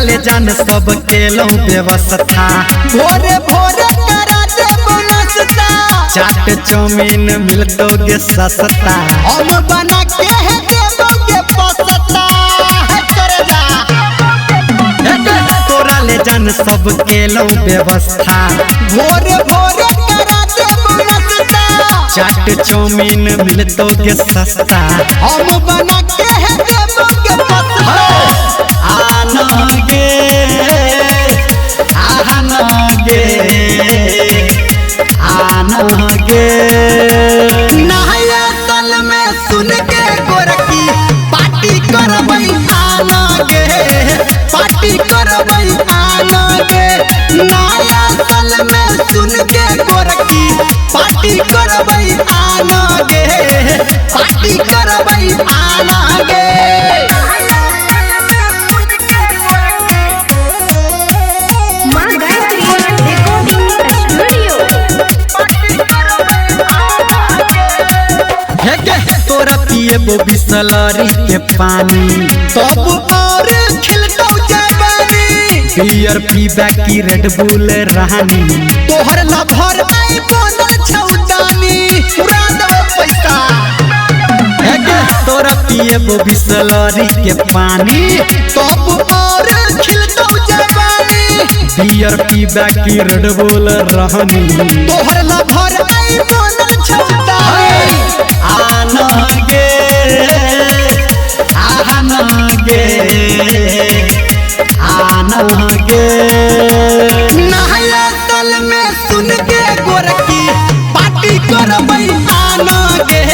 ले जान सब केलौ व्यवस्था। भोरे भोरे करा देबो नाश्ता, चाट चाउमीन मिलतो गे सस्ता। हम बना के है देबो गे पसता। हे करे जा तोरा ले जान सब केलौ व्यवस्था। भोरे भोरे करा देबो नाश्ता, चाट चाउमीन मिलतो गे सस्ता। हम बना के है देबो गे पसता। आना गे आना गे आना गे। नया साल में सुन के गोरकी पार्टी करबै आना गे, पार्टी करबै आना गे। नया साल में सुन के गोरकी पार्टी करबै आना गे, पार्टी करबै आना गे। तोरा पिएबो बिसलरी के पानी, तब और खिलतौ जवानी। बियर पीबा की रेड बुल रानी। तोहर लभर आई बनल छौ दानी, उड़ा देबो पैसा। तोरा पिएबो बिसलरी के पानी, तब और खिलतौ जवानी। बियर पीबा की रेड बुल रानी। तोहर लभर आई बनल छौ दानी। आना गे आना गे आना गे। नया साल में सुन के गोरकी पार्टी करबै आना गे,